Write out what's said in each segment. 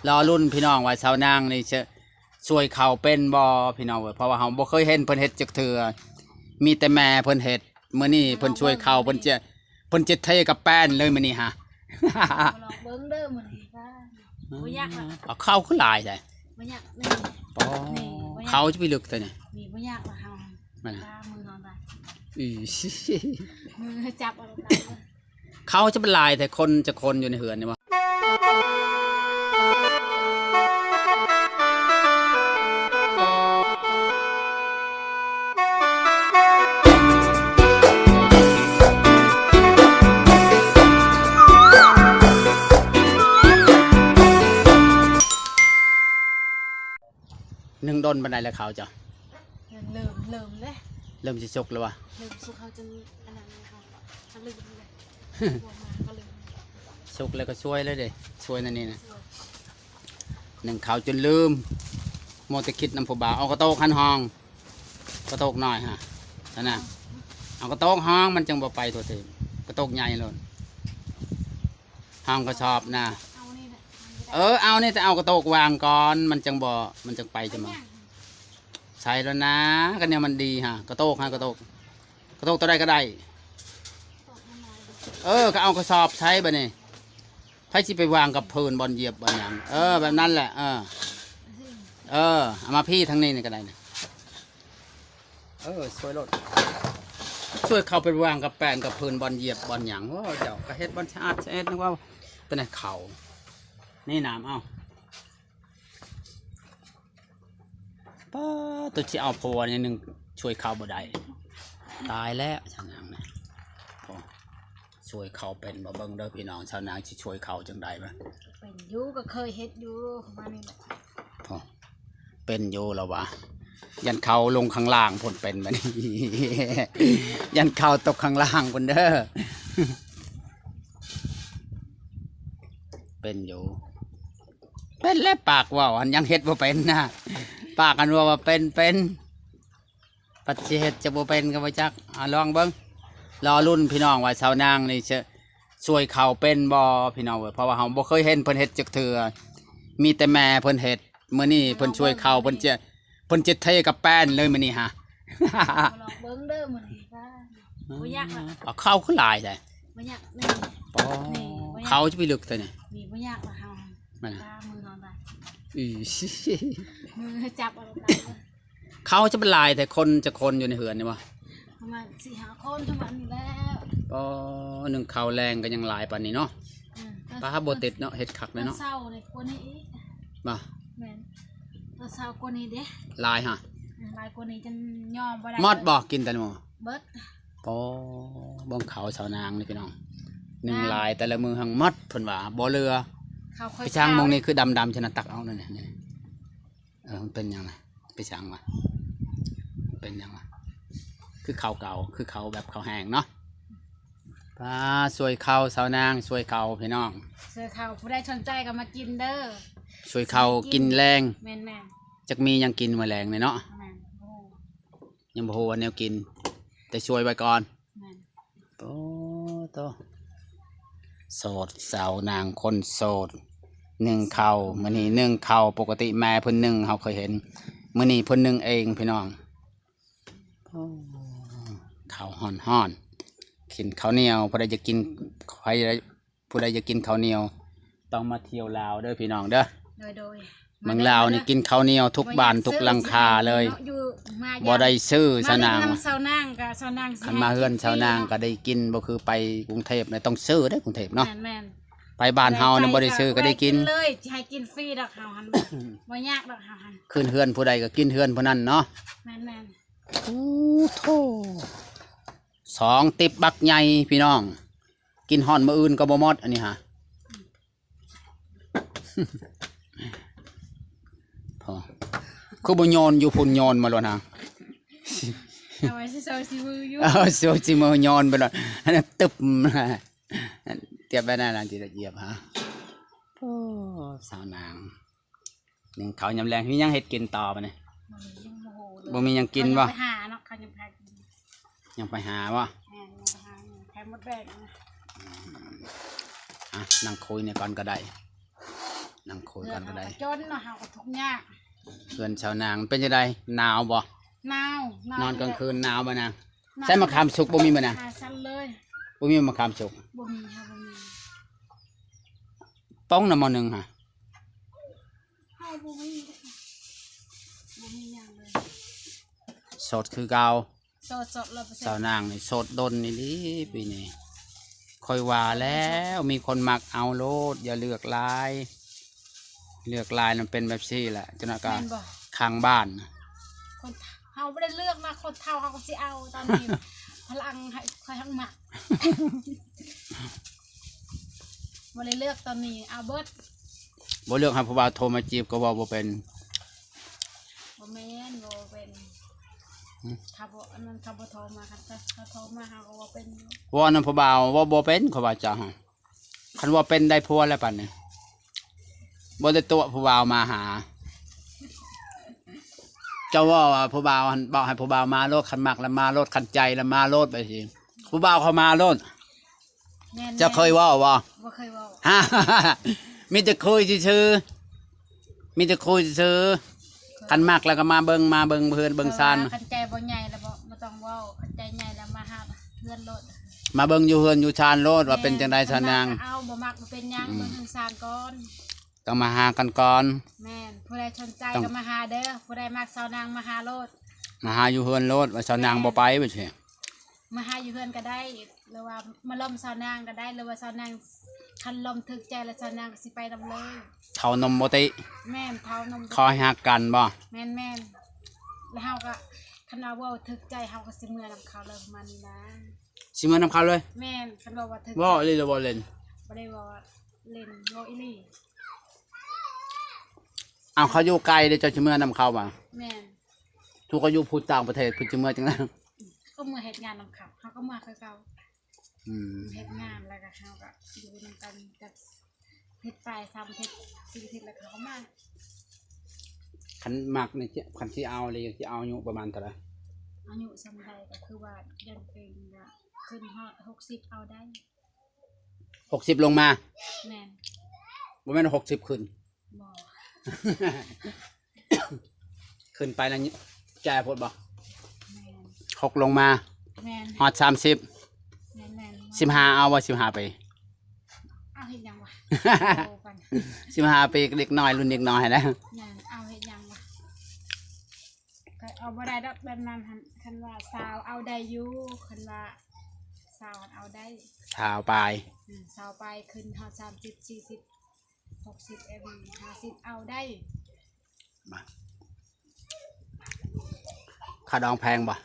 ລໍລຸ້ນພີ່ນ້ອງວ່າຊາວນາງນີ້ຈະຊ່ວຍເຂົ້າເປັນບໍ່ພີ່ນ້ອງເອີຍ ເພາະວ່າເຮົາບໍ່ເຄີຍເຫັນເພິ່ນເຮັດຈັກເທື່ອ ມີແຕ່ແມ່ເພິ່ນເຮັດ. ມື້ນີ້ເພິ່ນຊ່ວຍເຂົ້າ ເພິ່ນຈະ ເພິ່ນຈະເທກັບແປ້ນເລີຍມື້ນີ້ຫາ ລອງເບິ່ງເດີມື້ນີ້ ບໍ່ຢາກ ເອົາເຂົ້າຄືຫຼາຍແທ້ ບໍ່ຢາກ ນີ້ ອໍ ນີ້ບໍ່ຢາກ ເຂົ້າຈະໄປລຶກແທ້ນີ້ ນີ້ບໍ່ຢາກວ່າເຮົາ ນັ້ນ ຕາມືເຮົາໄດ້ ອີ ມືຈັບເອົາ ເຂົ້າຈະໄປຫຼາຍແທ້ ຄົນຈັກຄົນຢູ່ໃນເຮືອນນີ້ວະ? ໜຶ້ງດົນປານໃດແລ້ວເຂົ້າເຈົ້າ? ເລີ່ມ ເລີ່ມເດ້ ເລີ່ມຊິສຸກແລ້ວວະ? ເລີ່ມສຸກ ເຮົາຈົນອັນນັ້ນເຮົາ ເຮົາລືມເລີຍ ພວກມາກໍລືມ ສຸກແລ້ວກໍຊ່ວຍເລີຍເດ້ ຊ່ວຍນັ້ນນີ້ນະ ຊ່ວຍ ໜຶ້ງເຂົ້າຈົນລືມ ມົວແຕ່ຄິດນຳຜູ້ບ່າວ ເອົາກະໂຕກຫັ້ນຮອງ ກະໂຕກນ້ອຍຫາ ຫັ້ນນະ ເອົາກະໂຕກຮອງ ມັນຈັ່ງບໍ່ໄປທົ່ວເຖິງ ກະໂຕກໃຫຍ່ໂລດ ຮອງກະສອບນະ ເອີ ເອົານີ້ ແຕ່ເອົາກະໂຕກວາງກ່ອນ ມັນຈັ່ງບໍ່ ມັນຈັ່ງໄປຈັ່ງມາ ໃສ່ແລ້ວນະ ກະແນວມັນດີຫາ ກະໂຕກຫາ ກະໂຕກ ກະໂຕກຕົວໃດກໍໄດ້ ເອີ ກໍເອົາກະສອບໃສ່ບາດນີ້ ໃຜຊິໄປວາງກັບພື້ນບ່ອນຢຽບບ່ອນຫຍັງ ເອີ ແບບນັ້ນແຫຼະ ເອີ ເອີ ເອົາມາພີ້ທາງນີ້ນີ້ກໍໄດ້ນະ ເອີ ຊ່ວຍໂລດ ຊ່ວຍເຂົ້າໄປວາງກັບແປ້ນກັບພື້ນບ່ອນຢຽບບ່ອນຫຍັງ ໂອ້ ເຈົ້າກໍເຮັດບ່ອນສະອາດສະແອດ ນຶກວ່າເປັນເຂົ້າ ນີ້ນ້ຳ ເອົາ ປ້າ ຕົວຊິເອົາຜົວນີ້ໜຶ້ງ ຊ່ວຍເຂົ້າບໍ່ໄດ້ ຕາຍແລ້ວຊາວນາງນະ ໂອ້ ຊ່ວຍເຂົ້າເປັນບໍ່? ເບິ່ງເດີພີ່ນ້ອງ ຊາວນາງຊິຊ່ວຍເຂົ້າຈັ່ງໃດວະ? ເປັນຢູ່ ກໍເຄີຍເຮັດຢູ່ ປະມານນີ້ແຫຼະ ໂອ້ ເປັນຢູ່ລະວະ ຢ້ານເຂົ້າລົງຂ້າງລ່າງພຸ້ນເປັນບາດນີ້ ຢ້ານເຂົ້າຕົກຂ້າງລ່າງພຸ້ນເດີ ເປັນຢູ່. ເປັນແລ້ວ ປາກເວົ້າຫັ້ນຍັງເຮັດບໍ່ເປັນນະ ປາກຫັ້ນເວົ້າວ່າເປັນ ເປັນ ບັດຊິເຮັດຈະບໍ່ເປັນກໍບໍ່ຈັກ ອາ ລອງເບິ່ງ ລໍລຸ້ນພີ່ນ້ອງວ່າຊາວນາງນີ້ຈະຊ່ວຍເຂົ້າເປັນບໍ່ພີ່ນ້ອງເອີຍ ເພາະວ່າເຮົາບໍ່ເຄີຍເຫັນເພິ່ນເຮັດຈັກເທື່ອ ມີແຕ່ແມ່ເພິ່ນເຮັດ ມື້ນີ້ເພິ່ນຊ່ວຍເຂົ້າ ເພິ່ນຈະ ເພິ່ນຈະເທກັບແປ້ນເລີຍມື້ນີ້ຫາ ລອງເບິ່ງເດີມື້ນີ້ ບໍ່ຢາກ ເອົາເຂົ້າຄືຫຼາຍແທ້ ບໍ່ຢາກ ນີ້ ອໍ ນີ້ບໍ່ຢາກ ເຂົ້າຈະໄປລຶກແທ້ນີ້ ນີ້ບໍ່ຢາກວ່າເຮົາ ນັ້ນ ຕາມືເຮົາໄດ້ ອີ ມືຈັບເອົາ ເຂົ້າຈະໄປຫຼາຍແທ້ ຄົນຈັກຄົນຢູ່ໃນເຮືອນນີ້ວະ? ປະມານສີ່ຫ້າຄົນເທົ່ານັ້ນແຫຼະ ອໍ ໜຶ້ງເຂົ້າແລງກໍຍັງຫຼາຍປານນີ້ເນາະ ອືມ ປາ ບໍ່ຕິດເນາະ ເຮັດຄັກເລີຍເນາະ ຕອນເຊົ້ານີ້ກວ່ານີ້ອີກ ບໍ່ ແມ່ນ ຕອນເຊົ້າກວ່ານີ້ເດ້ ຫຼາຍຫະ ອືມ ຫຼາຍກວ່ານີ້ຈົນຍອມບໍ່ໄດ້ ໝົດບໍ່? ກິນແຕ່ໝໍ ເບິດ ອໍ ເບິ່ງເຂົ້າຊາວນາງນີ້ພີ່ນ້ອງ ໜຶ້ງຫຼາຍ ແຕ່ລະມື້ຫັ້ນໝົດ ເພິ່ນວ່າບໍ່ເຫຼືອ ເຂົ້າຂ້ອຍ ໄປຊ່າງ ຂ້າວ ໝ່ອງນີ້ຄືດຳໆ ຊັ້ນນະ ຕັກເອົານັ້ນນີ້ ເອີ ມັນເປັນຫຍັງນະ? ໄປຊ່າງວະ ເປັນຫຍັງວະ? ຄືເຂົ້າເກົ່າ ຄືເຂົ້າແບບເຂົ້າແຫ້ງເນາະ ປ້າ ຊ່ວຍເຂົ້າຊາວນາງ ຊ່ວຍເຂົ້າພີ່ນ້ອງ ຊ່ວຍເຂົ້າ ຜູ້ໃດສົນໃຈກໍມາກິນເດີ ຊ່ວຍເຂົ້າກິນແລງ ແມ່ນໆ ຈັກມີຫຍັງກິນມື້ແລງນີ້ເນາະ ແມ່ນ ໂອ້ ຍັງບໍ່ຮູ້ວ່າແນວກິນ ແຕ່ຊ່ວຍໄວ້ກ່ອນ ແມ່ນ ໂອ້ໂຕ ໂສດ ສາວນາງຄົນໂສດ ໜຶ້ງເຂົ້າ ມື້ນີ້ໜຶ້ງເຂົ້າ ປົກກະຕິແມ່ເພິ່ນໜຶ້ງ ເຮົາເຄີຍເຫັນ ມື້ນີ້ເພິ່ນໜຶ້ງເອງພີ່ນ້ອງ ໂອ້ ເຂົ້າຮ້ອນໆ ກິນເຂົ້າໜຽວ ຜູ້ໃດຢາກກິນ ໃຜ ຜູ້ໃດຢາກກິນເຂົ້າໜຽວ ຕ້ອງມາທ່ຽວລາວເດີພີ່ນ້ອງເດີ ໂດຍໆ ເມືອງລາວນີ້ກິນເຂົ້າໜຽວທຸກບ້ານທຸກຫຼັງຄາເລີຍ ບໍ່ໄດ້ຊື້ ຊາວນາງ ມານຳຊາວນາງກໍ ຊາວນາງ ຄັນມາເຮືອນຊາວນາງກໍໄດ້ກິນ ບໍ່ຄືໄປກຸງເທບນະ ຕ້ອງຊື້ເດ້ກຸງເທບເນາະ ແມ່ນໆ ໄປບ້ານເຮົານີ້ບໍ່ໄດ້ຊື້ກໍໄດ້ກິນ ບໍ່ໄດ້ກິນເລີຍ ຊິໃຫ້ກິນຟຣີດອກ ເຮົາຫັ້ນບໍ່ຍາກດອກ ເຮົາຫັ້ນ ຂຶ້ນເຮືອນຜູ້ໃດກໍກິນເຮືອນຜູ້ນັ້ນເນາະ ແມ່ນໆ ໂອ້ໂທ ສອງຕິບບັກໃຫຍ່ພີ່ນ້ອງ ກິນຮອດມື້ອື່ນກໍບໍ່ໝົດ ອັນນີ້ຫາ ພໍ ຄືບໍ່ໂຍນຢູ່ພຸ້ນ ໂຍນມາໂລດຫາ ເອົາໄວ້ຊິໂຊຊິມືຢູ່ ເອົາໂຊຊິມືໂຍນໄປໂລດ ອັນນັ້ນຕຶບ ຕຽບໄວ້ນັ້ນ ອັນທີ່ລະຢຽບຫາ ໂອ້ ສາວນາງ ໜຶ້ງເຂົ້າຍາມແລງ ມີຫຍັງເຮັດກິນຕໍ່ບາດນີ້? ບໍ່ມີຫຍັງກິນບໍ່? ຍັງໄປຫາເນາະ ເຂົາຍັງໄປຫາກິນ ຍັງໄປຫາບໍ່? ແມ່ນ ຍັງໄປຫາຢູ່ ໄຂ່ມົດແດງນະ ອືມ ອ່ະ ນັ່ງຄຸຍນີ້ກ່ອນກໍໄດ້ ນັ່ງຄຸຍກັນກໍໄດ້. ເຮືອນເຮົາກໍຈົນເນາະ ເຮົາກໍທຸກຍາກ. ເຮືອນຊາວນາງເປັນຈັ່ງໃດ? ໜາວບໍ່? ໜາວ ໜາວ. ນອນກາງຄືນໜາວບໍ່ນາງ? ໜາວ. ໃສ່ໝາກຂາມສຸກບໍ່ມີບໍ່ນາງ? ຫາຊັ້ນເລີຍ. ບໍ່ມີໝາກຂາມສຸກ? ບໍ່ມີ ເຮົາບໍ່ມີ. ປ້ອງນຳໝໍ້ໜຶ່ງຫາ. ເຮົາບໍ່ມີ ບໍ່ມີຫຍັງເລີຍ. ໂສດຄືເກົ່າ. ໂສດ ໂສດຮ້ອຍເປີເຊັນ. ສາວນາງນີ້ໂສດດົນອີ່ຫຼີປີນີ້. ຂ້ອຍວ່າແລ້ວ ມີຄົນມັກເອົາໂລດ ຢ່າເລືອກຫຼາຍ. ເລືອກຫຼາຍມັນເປັນແບບຊີ້ແຫຼະ ຈັກໜ້ອຍກໍ ແມ່ນບໍ່? ຂ້າງບ້ານ. ຄົນເຖົ້າ ເຮົາບໍ່ໄດ້ເລືອກນະ ຄົນເຖົ້າເຮົາກໍຊິເອົາຕອນນີ້. ພະລັງໃຫ້ຂ້ອຍທັງມັກ. ບໍ່ໄດ້ເລືອກຕອນນີ້ ເອົາເບິດ. ບໍ່ເລືອກໃຫ້ຜູ້ບ່າວໂທມາຈີບກໍເວົ້າບໍ່ເປັນ. ບໍ່ແມ່ນ ເວົ້າເປັນ. ຫືມ? ຖ້າບໍ່ ອັນນັ້ນ ຖ້າບໍ່ໂທມາ ຄັນ ຖ້າ ຖ້າໂທມາເຮົາກໍເວົ້າເປັນຢູ່. ເວົ້ານຳຜູ້ບ່າວເວົ້າບໍ່ເປັນ ຂ້ອຍວ່າເຈົ້າຫັ້ນ. ຄັນເວົ້າເປັນໄດ້ຜົວແລ້ວປານນີ້ ບໍ່ໄດ້ຕົວະຜູ້ບ່າວມາຫາ. ເຈົ້າເວົ້າວ່າຜູ້ບ່າວຫັ້ນ ເວົ້າໃຫ້ຜູ້ບ່າວມາໂລດ ຄັນມັກແລ້ວມາໂລດ ຄັນໃຈແລ້ວມາໂລດ ໄປຊິ ຜູ້ບ່າວເຂົາມາໂລດ. ແມ່ນໆ. ເຈົ້າເຄີຍເວົ້າບໍ່? ບໍ່ເຄີຍເວົ້າ. ມີແຕ່ຄຸຍຊື່ໆ ມີແຕ່ຄຸຍຊື່ໆ. ຄັນມັກແລ້ວກໍມາເບິ່ງ ມາເບິ່ງເຮືອນເບິ່ງຊານ. ຄັນໃຈບໍ່ໃຫຍ່ແລ້ວບໍ່ ບໍ່ຕ້ອງເວົ້າ ຄັນໃຈໃຫຍ່ແລ້ວມາຫາເຮືອນໂລດ. ມາເບິ່ງຢູ່ເຮືອນຢູ່ຊານໂລດ ວ່າເປັນຈັ່ງໃດຊາວນາງ. ເອົາ ບໍ່ມັກບໍ່ເປັນຫຍັງ ອືມ ເບິ່ງເຮືອນຊານກ່ອນ. ຕ້ອງມາຫາກັນກ່ອນ. ແມ່ນ. ຜູ້ໃດສົນໃຈກໍມາຫາເດີ ຜູ້ໃດມັກຊາວນາງມາຫາໂລດ ມາຫາຢູ່ເຮືອນໂລດ ວ່າຊາວນາງບໍ່ໄປ ວ່າຊີ້. ມາຫາຢູ່ເຮືອນກໍໄດ້ ຫຼືວ່າມາລົມຊາວນາງກໍໄດ້ ຫຼືວ່າຊາວນາງ ຄັນລົມຖືກໃຈແລ້ວຊາວນາງກໍຊິໄປນຳເລີຍ. ເທົ້ານົມບໍ່ຕິ? ແມ່ນ ເທົ້ານົມ. ຂໍໃຫ້ຮັກກັນບໍ່? ແມ່ນໆ. ແລ້ວເຮົາກໍ ຄັນວ່າເວົ້າຖືກໃຈເຮົາກໍຊິເມືອນຳເຂົາເລີຍ ປະມານນີ້ນະ. ຊິເມືອນຳເຂົາເລີຍ? ແມ່ນ. ຄັນເວົ້າວ່າຖືກ ເວົ້າອີ່ຫຼີຫຼືເວົ້າເຫຼັ້ນ? ບໍ່ໄດ້ເວົ້າວ່າເຫຼັ້ນ ເວົ້າອີ່ຫຼີ. ເອົາ ເຂົາຢູ່ໄກເດ້ ເຈົ້າຊິເມືອນຳເຂົາຫວາ? ແມ່ນ. ທຸກເຂົາຢູ່ພູດຕ່າງປະເທດ ເພິ່ນຊິເມືອຈັ່ງໃດ? ກໍເມືອເຮັດງານນຳເຂົາ ເຮົາກໍເມືອຄືເກົ່າ. ອືມ. ເຮັດງານແລ້ວກໍເຮົາກໍຢູ່ນຳກັນຈັກອາທິດປາຍ ສາມອາທິດ ສີ່ອາທິດ ແລ້ວເຂົາກໍມາ. ຄັນມັກນີ້ ຄັນຊິເອົາເລີຍ ຊິເອົາອາຍຸປະມານເທົ່າໃດ? ອາຍຸສ່ຳໃດກໍຄືວ່າ ຍັງເປັນວ່າ ຂຶ້ນຮອດຫົກສິບເອົາໄດ້. ຫົກສິບລົງມາ? ແມ່ນ. ບໍ່ແມ່ນຫົກສິບຂຶ້ນ? ບໍ່. ຂຶ້ນໄປແລ້ວແກ່ໂພດບໍ່? ແມ່ນ. ຫົກລົງມາ? ແມ່ນ. ຮອດສາມສິບ? ແມ່ນໆ. ສິບຫ້າເອົາບໍ່? ສິບຫ້າປີ? ເອົາເຮັດຫຍັງວະ? ໂຕປານ ສິບຫ້າປີ ເດັກນ້ອຍ ລຸ້ນເດັກນ້ອຍຫັ້ນແຫຼະ. ແມ່ນ. ເອົາເຮັດຫຍັງວະ? ກໍເອົາບໍ່ໄດ້ດອກແບບນັ້ນຫັ້ນ. ຄັນວ່າຊາວເອົາໄດ້ຢູ່ ຄັນວ່າຊາວເອົາໄດ້. ຊາວປາຍ. ອືມ ຊາວປາຍ ຂຶ້ນຮອດສາມສິບ ສີ່ສິບ ຫົກສິບ ເອັດ ຫ້າສິບ ເອົາໄດ້. ມາ ຄ່າດອງແພງບໍ່?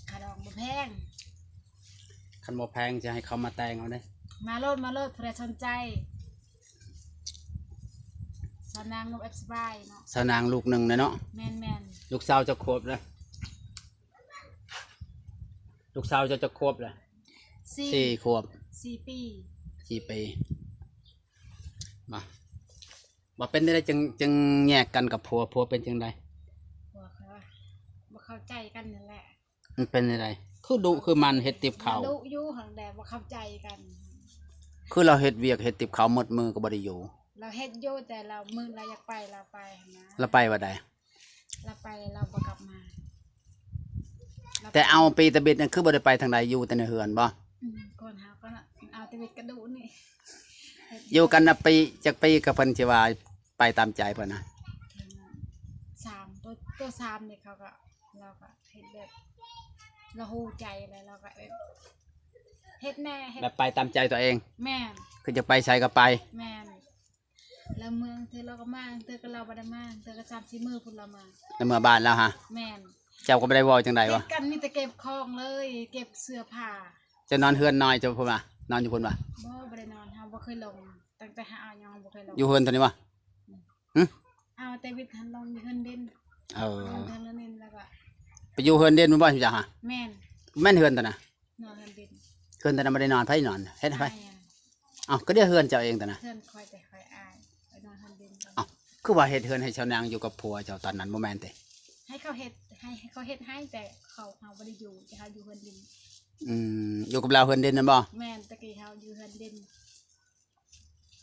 ຄ່າດອງບໍ່ແພງ. ຄັນບໍ່ແພງ ຈະໃຫ້ເຂົາມາແຕ່ງເອົາເດ້. ມາໂລດ ມາໂລດ ຜູ້ໃດສົນໃຈ. ສາວນາງນົບແອັບສະບາຍເນາະ. ສາວນາງລູກໜຶ່ງນະເນາະ. ແມ່ນໆ. ລູກສາວຈັກຂວບລະ? ລູກສາວເຈົ້າຈັກຂວບລະ? ສີ່ ສີ່ຂວບ. ສີ່ປີ. ສີ່ປີ. ມາ ວ່າເປັນຈັ່ງໃດ ຈຶ່ງ ຈຶ່ງແຍກກັນກັບຜົວ? ຜົວເປັນຈັ່ງໃດ? ຜົວກໍບໍ່ເຂົ້າໃຈກັນນັ້ນແຫຼະ. ມັນເປັນຈັ່ງໃດ? ຄືດຸຄືມັນ ເຮັດຕິບເຂົ້າ. ມັນດຸຢູ່ຫັ້ນແຫຼະ ບໍ່ເຂົ້າໃຈກັນ. ຄືລາວເຮັດວຽກເຮັດຕິບເຂົ້າໝົດມື້ກໍບໍ່ໄດ້ຢູ່. ລາວເຮັດຢູ່ ແຕ່ລາວມື້ລາວຢາກໄປ ລາວໄປຫັ້ນນະ. ລາວໄປວັນໃດ? ລາວໄປ ລາວບໍ່ກັບມາ. ແຕ່ເອົາປີຕະບິດນັ້ນ ຄືບໍ່ໄດ້ໄປທາງໃດ ຢູ່ແຕ່ໃນເຮືອນບໍ່? ອືມ ກ່ອນເຮົາກໍເອົາຕະບິດກະດຸນີ້. ຢູ່ກັນນະປີ ຈັກປີ ກໍເພິ່ນຊິວ່າໄປຕາມໃຈເພິ່ນນະ? ສາມ ໂຕ ໂຕສາມນີ້ເຂົາກໍ ລາວກໍເຮັດແບບ ລາວຮູ້ໃຈແລ້ວ ລາວກໍແບບເຮັດແນ່ ເຮັດ ແບບໄປຕາມໃຈຕົວເອງ. ແມ່ນ. ຄືຈະໄປໃສກໍໄປ. ແມ່ນ. ລາວເມືອ ເທື່ອລາວກໍມາ ເທື່ອກໍລາວບໍ່ໄດ້ມາ ເທື່ອກໍສາມສີ່ມື້ພຸ້ນລາວມາ. ລາວເມືອບ້ານລາວຫາ? ແມ່ນ. ເຈົ້າກໍບໍ່ໄດ້ເວົ້າຈັ່ງໃດວະ? ຕິດກັນ ມີແຕ່ເກັບຂອງເລີຍ ເກັບເສື້ອຜ້າ. ເຈົ້ານອນເຮືອນນ້ອຍເຈົ້າພຸ້ນຫວາ? ນອນຢູ່ພຸ້ນຫວາ? ບໍ່ ບໍ່ໄດ້ນອນ ເຮົາບໍ່ເຄີຍລົງ ຕັ້ງແຕ່ຫາເອົາຍັງບໍ່ເຄີຍລົງ. ຢູ່ເຮືອນໂຕນີ້ບໍ່? ອືມ. ຫຶ? ເອົາແຕ່ວິດຫັ້ນລົງຢູ່ເຮືອນດິນ. ເອີ ເຮືອນດິນແລ້ວກໍ ໄປຢູ່ເຮືອນດິນແມ່ນບໍ່ເຈົ້າຫາ? ແມ່ນ. ແມ່ນເຮືອນໂຕນະ? ນອນເຮືອນດິນ. ເຮືອນໂຕນະບໍ່ໄດ້ນອນ ໃຜນອນ? ເຮັດໃຫ້ໃຜ? ອ້າຍ. ເອົ້າ ກໍເດເຮືອນເຈົ້າເອງໂຕນະ. ເຮືອນຂ້ອຍ ແຕ່ຂ້ອຍອາຍ ໄປນອນເຮືອນດິນ. ເອົ້າ ຄືວ່າເຮັດເຮືອນໃຫ້ຊາວນາງຢູ່ກັບຜົວເຈົ້າຕອນນັ້ນ ບໍ່ແມ່ນຕິ? ໃຫ້ເຂົາເຮັດ ໃຫ້ເຂົາເຮັດໃຫ້ ແຕ່ເຂົາ ເຮົາບໍ່ໄດ້ຢູ່ ແຕ່ເຮົາຢູ່ເຮືອນດິນ. ອືມ ຢູ່ກັບລາວເຮືອນດິນນັ້ນບໍ່? ແມ່ນ. ແຕ່ກີ້ເຮົາຢູ່ເຮືອນດິນ.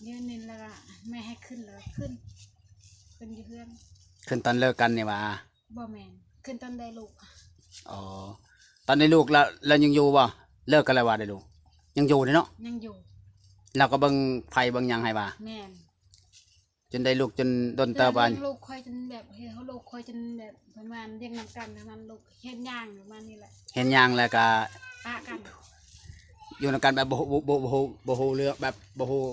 ຢືນນີ້ແລ້ວກໍແມ່ໃຫ້ຂຶ້ນ ແລ້ວກໍຂຶ້ນ ຂຶ້ນຢູ່ເຮືອນ. ຂຶ້ນຕອນເລີກກັນນີ້ຫວາ? ບໍ່ແມ່ນ ຂຶ້ນຕອນໄດ້ລູກ. ອໍ ຕອນໄດ້ລູກແລ້ວ ແລ້ວຍັງຢູ່ບໍ່? ເລີກກັນແລ້ວຫວາໄດ້ລູກ? ຍັງຢູ່ເດ້ເນາະ? ຍັງຢູ່. ລາວກໍເບິ່ງໄຟເບິ່ງຫຍັງໃຫ້ຫວາ? ແມ່ນ. ຈົນໄດ້ລູກຈົນດົນເຕີບວ່າ ເອີ ລ້ຽງລູກຂ້ອຍຈົນແບບ ເຮັດໃຫ້ລູກຂ້ອຍຈົນແບບປະມານລ້ຽງນຳກັນ ປະມານລູກເຮັດຫຍັງປະມານນີ້ແຫຼະ ເຮັດຫຍັງແລ້ວກະປະກັນ ຢູ່ນຳກັນແບບບໍ່ ບໍ່ ບໍ່ ບໍ່ຮູ້ ບໍ່ຮູ້ເລື່ອງ ແບບບໍ່ຮູ້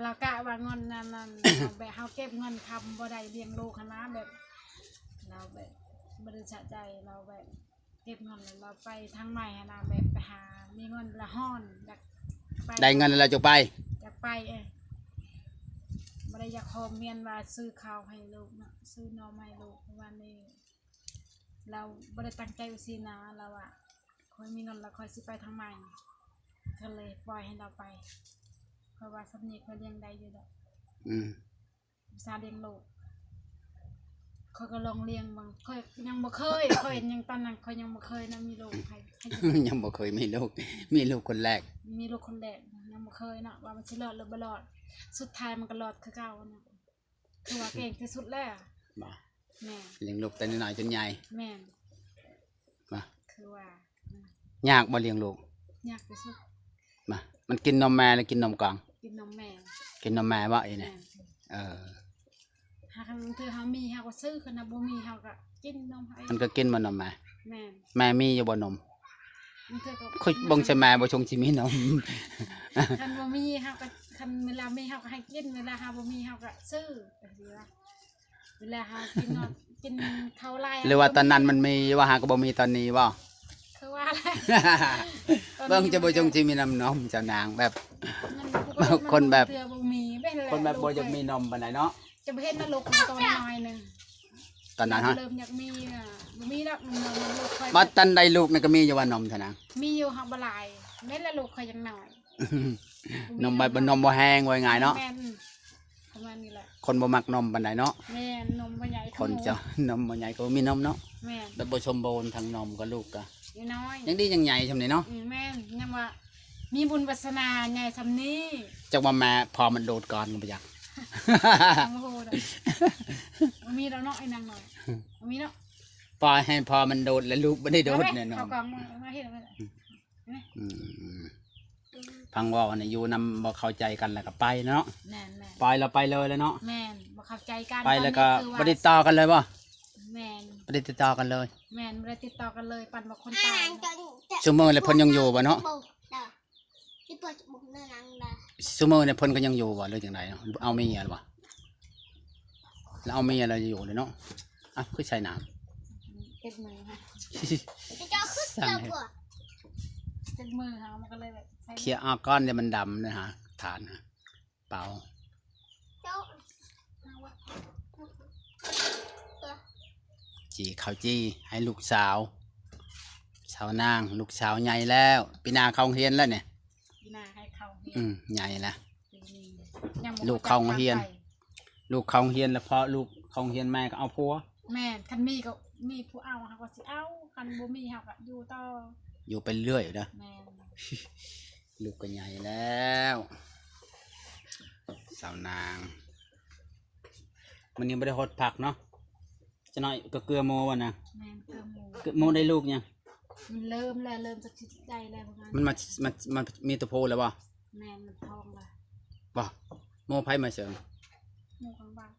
ລາວກະວ່າເງິນນັ້ນ ນັ້ນ ແບບເຮົາເກັບເງິນຄຳບໍ່ໄດ້ລ້ຽງລູກຫັ້ນນະ ແບບລາວແບບບໍ່ໄດ້ສະໃຈ ລາວແບບ ເກັບເງິນແລ້ວລາວໄປທາງໃໝ່ຫັ້ນນະ ແບບໄປຫາມີເງິນລະຮ້ອນ ຢາກໄປ ໄດ້ເງິນແລ້ວຈະໄປ ຢາກໄປ ເອີ ບໍ່ໄດ້ຢາກຮອບຮຽນວ່າຊື້ເຂົ້າໃຫ້ລູກເນາະ ຊື້ໜໍ່ໄມ້ລູກ ປະມານນີ້. ລາວບໍ່ໄດ້ຕັ້ງໃຈວ່າຊີ້ນະ ລາວວ່າຂ້ອຍມີເງິນແລ້ວຂ້ອຍຊິໄປທາງໃໝ່ ກໍເລີຍປ່ອຍໃຫ້ລາວໄປ ຂ້ອຍວ່າສ່ຳນີ້ຂ້ອຍລ້ຽງໄດ້ຢູ່ດອກ ອືມ. ສາລ້ຽງລູກ ຂ້ອຍກໍລອງລ້ຽງເບິ່ງ ຂ້ອຍຍັງບໍ່ເຄີຍ ຂ້ອຍຍັງ ຕອນນັ້ນຂ້ອຍຍັງບໍ່ເຄີຍນະ ມີລູກໃຫ້ ໃຫ້ ຍັງບໍ່ເຄີຍມີລູກ ມີລູກຄົນແລກ ມີລູກຄົນແລກ ຍັງບໍ່ເຄີຍເນາະ ວ່າມັນຊິລອດຫຼືບໍ່ລອດ ສຸດທ້າຍມັນກໍລອດຄືເກົ່ານະ ຖືວ່າເກັ່ງທີ່ສຸດແລ້ວ ບໍ່? ແມ່ນ ລ້ຽງລູກແຕ່ນ້ອຍໆຈົນໃຫຍ່ ແມ່ນ ມາ ຄືວ່າ ອືມ ຍາກບໍ່ລ້ຽງລູກ? ຍາກທີ່ສຸດ ມາ ມັນກິນນົມແມ່ຫຼືກິນນົມກອງ? ກິນນົມແມ່ ກິນນົມແມ່ບໍ່ອີນີ້? ແມ່ນ ເອີ ຫາຄັນເທື່ອເຮົາມີເຮົາກໍຊື້ ຄັນເຮົາບໍ່ມີເຮົາກໍກິນນົມເຮົາເອງ ມັນກໍກິນບໍ່ນົມແມ່? ແມ່ນ ແມ່ມີຢູ່ບໍ່ນົມ? ບາງເທື່ອກໍ ຂ້ອຍເບິ່ງໃສ່ແມ່ບໍ່ຊົງຊິມີນົມ ຄັນບໍ່ມີເຮົາກໍ ຄັນເວລາມີເຮົາກໍໃຫ້ກິນ ເວລາເຮົາບໍ່ມີເຮົາກໍຊື້ ຈັ່ງຊີ້ວ່າ ເວລາເຮົາກິນເນາະ ກິນເຂົ້າຫຼາຍ ຫຼືວ່າຕອນນັ້ນມັນມີວ່າ ຫາກບໍ່ມີຕອນນີ້ບໍ່? ຄືວ່າແຫຼະ ເບິ່ງຈະບໍ່ຈົ່ງຊິມີນ້ຳນົມ ເຈົ້ານາງ ແບບ ມັນ ຄົນແບບ ເທື່ອບໍ່ມີ ເປັນແຫຼະ ຄົນແບບບໍ່ຢາກມີນົມປານໃດເນາະ ຈະບໍ່ເຫັນນະລູກໂຕນ້ອຍໜຶ່ງ ຕອນນັ້ນຮະ ເລີ່ມຢາກມີ ບໍ່ມີດອກນົມລູກຂ້ອຍ ບັດທັນໄດ້ລູກນີ້ກໍມີຢູ່ວ່ານົມ ເຈົ້ານາງ? ມີຢູ່ ຫາກບໍ່ຫຼາຍ ແມ່ນລະລູກຂ້ອຍຍັງນ້ອຍ ນົມບໍ່ ນົມບໍ່ແຮງ ເວົ້າງ່າຍເນາະ ແມ່ນ ປະມານນີ້ແຫຼະ ຄົນບໍ່ມັກນົມປານໃດເນາະ ແມ່ນ ນົມບໍ່ໃຫຍ່ ຄົນເຈົ້າ ນົມບໍ່ໃຫຍ່ກໍມີນົມເນາະ ແມ່ນ ແບບບໍ່ສົມບູນທັງນົມກັບລູກກະ ນ້ອຍ ຍັງດີຍັງໃຫຍ່ຊ່ຳນີ້ເນາະ ອືມ ແມ່ນ ຍັງວ່າມີບຸນວາສະໜາໃຫຍ່ຊ່ຳນີ້ ຈັກວ່າແມ່ພໍ່ມັນໂດດກ່ອນກໍບໍ່ຈັກ ຍັງບໍ່ຮູ້ດອກ ບໍ່ມີດອກເນາະ ໄອ້ນາງນ້ອຍ ບໍ່ມີເນາະ ປ່ອຍໃຫ້ພໍ່ມັນໂດດ ແລະລູກບໍ່ໄດ້ໂດດແນ່ນອນ ເອົາໄວ້ ເອົາກອງມາ ມາເຮັດໄວ້ ອືມ ອືມ ອືມ ອືມ ຟັງເວົ້າອັນນີ້ ຢູ່ນຳບໍ່ເຂົ້າໃຈກັນແລ້ວກໍໄປເນາະ ແມ່ນໆ ໄປແລ້ວໄປເລີຍແລ້ວເນາະ ແມ່ນ ບໍ່ເຂົ້າໃຈກັນ ໄປແລ້ວກໍ ຕອນນີ້ຄືວ່າ ບໍ່ຕິດຕໍ່ກັນເລີຍບໍ່? ແມ່ນ ບໍ່ໄດ້ຕິດຕໍ່ກັນເລີຍ ແມ່ນ ບໍ່ໄດ້ຕິດຕໍ່ກັນເລີຍ ປານວ່າຄົນຕາຍເນາະ ຊຸມື້ນີ້ເພິ່ນຍັງຢູ່ບໍ່ເນາະ? ຊຸມື້ນີ້ເພິ່ນກໍຍັງຢູ່ບໍ່ ຫຼືຈັ່ງໃດເນາະ? ເອົາເມຍແລ້ວບໍ່? ລະເອົາເມຍແລ້ວຢູ່ເດ້ເນາະ ອ້າວ ຄືໃສ່ນ້ຳ ເຈັບມືຫະ ເຈັບມືຫະ ມັນກໍເລີຍແບບ ເຄຍອອກກ່ອນ ດຽວມັນດຳນະຫະ ຖານຫະ ເປົ່າ ຈີ່ເຂົ້າຈີ່ໃຫ້ລູກສາວ ສາວນາງ ລູກສາວໃຫຍ່ແລ້ວ ປີໜ້າເຂົ້າໂຮງຮຽນແລ້ວນີ້ ປີໜ້າໃຫ້ເຂົ້າໂຮງຮຽນ ອືມ ໃຫຍ່ແລ້ວ ປີນີ້ຍັງບໍ່ ລູກເຂົ້າໂຮງຮຽນ ລູກເຂົ້າໂຮງຮຽນແລ້ວ ພໍລູກເຂົ້າໂຮງຮຽນແມ່ກໍເອົາຜົວ ແມ່ນ ຄັນມີກໍມີຜູ້ເອົາ ເຮົາກໍຊິເອົາ ຄັນບໍ່ມີເຮົາກໍຢູ່ຕໍ່ ຢູ່ໄປເລື້ອຍເດີ ແມ່ນ ລູກກໍໃຫຍ່ແລ້ວ ສາວນາງ ມື້ນີ້ບໍ່ໄດ້ຫົດຜັກເນາະ ຈັກໜ້ອຍກໍເກືອໝູບໍ່ນະ ແມ່ນ ເກືອໝູ ເກືອໝູໄດ້ລູກຍັງ ມັນເລີ່ມແລ້ວ ເລີ່ມຈະຊິໄດ້ແລ້ວ ມັນມາ ມັນ ມັນມີໂຕຜູ້ແລ້ວບໍ່ ແມ່ນ ມັນທ້ອງແລ້ວ ບໍ່ ໝູໃຜມາເສີງ ໝູຂ້າງບ້ານ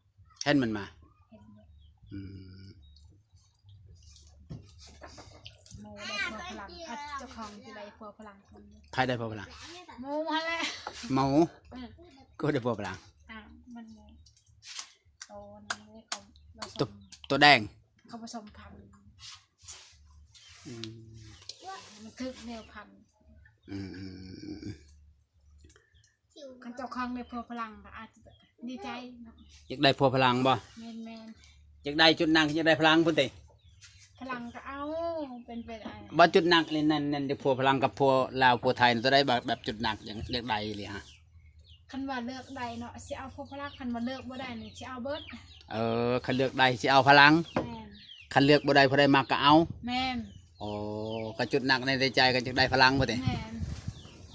ເຫັນມັນມາ ເຫັນຢູ່ ອືມ ໝູໄດ້ຜົວຝຣັ່ງ ອາດເຈົ້າຂອງຊິໄດ້ຜົວຝຣັ່ງ ໃຜໄດ້ຜົວຝຣັ່ງ ໝູຫັ້ນແຫຼະ ໝູ ເອີ ກໍໄດ້ຜົວຝຣັ່ງ ອ່າ ມັນໝູ ໂຕນັ້ນເດ້ ເຂົາ ໂຕ ໂຕແດງ ເຂົາປະສົມພັນ ອືມ ມັນຖືກແນວພັນ ອືມ ຄັນເຈົ້າຂອງໄດ້ຜົວຝຣັ່ງກໍອາດຈະດີໃຈເນາະ ຢາກໄດ້ຜົວຝຣັ່ງບໍ່ ແມ່ນໆ ຢາກໄດ້ຈຸດໜັກ ຢາກໄດ້ຝຣັ່ງພຸ້ນຕິ ຝຣັ່ງກໍເອົາ ເປັນໄປໄດ້ ບໍ່ ຈຸດໜັກນີ້ນັ້ນ ນັ້ນ ຢາກຜົວຝຣັ່ງກັບຜົວລາວ ຜົວໄທ ໂຕໃດແບບ ແບບຈຸດໜັກ ຢາກ ຢາກໄດ້ອີ່ຫຼີຫະ ຄັນວ່າເລືອກໄດ້ເນາະ ຊິເອົາຜົວຝຣັ່ງ ຄັນວ່າເລືອກບໍ່ໄດ້ນີ້ ຊິເອົາເບິດ ເອີ ຄັນເລືອກໄດ້ຊິເອົາຝຣັ່ງ ແມ່ນ ຄັນເລືອກບໍ່ໄດ້ ຜູ້ໃດມັກກໍເອົາ ແມ່ນ ໂອ້ ກໍຈຸດໜັກໃນໃຈກໍຢາກໄດ້ຝຣັ່ງພຸ້ນຕິ ແມ່ນ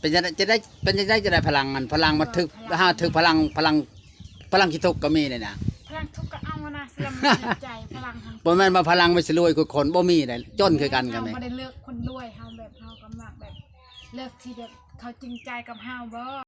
ເປັນຈັ່ງໃດ ຈະໄດ້ ເປັນຈັ່ງໃດ ຈະໄດ້ພະລັງ ອັນພະລັງມາຖືກ ເອີ ພະລັງ ຫາຖືກພະລັງ ພະລັງ ພະລັງຂີ້ທຸກກໍມີນີ້ນະ. ພະລັງທຸກກໍເອົານະ ສຳລັບໃນໃຈ ພະລັງຫັ້ນ ບໍ່ແມ່ນວ່າພະລັງໄປຊິລວຍຄືຄົນບໍ່ມີໃດ ຈົນຄືກັນກໍມີ. ເຮົາບໍ່ໄດ້ເລືອກຄົນລວຍ ເຮົາແບບ ເຮົາກໍມັກແບບ ເລືອກທີ່ແບບເຂົາຈິງໃຈກັບເຮົາບໍ.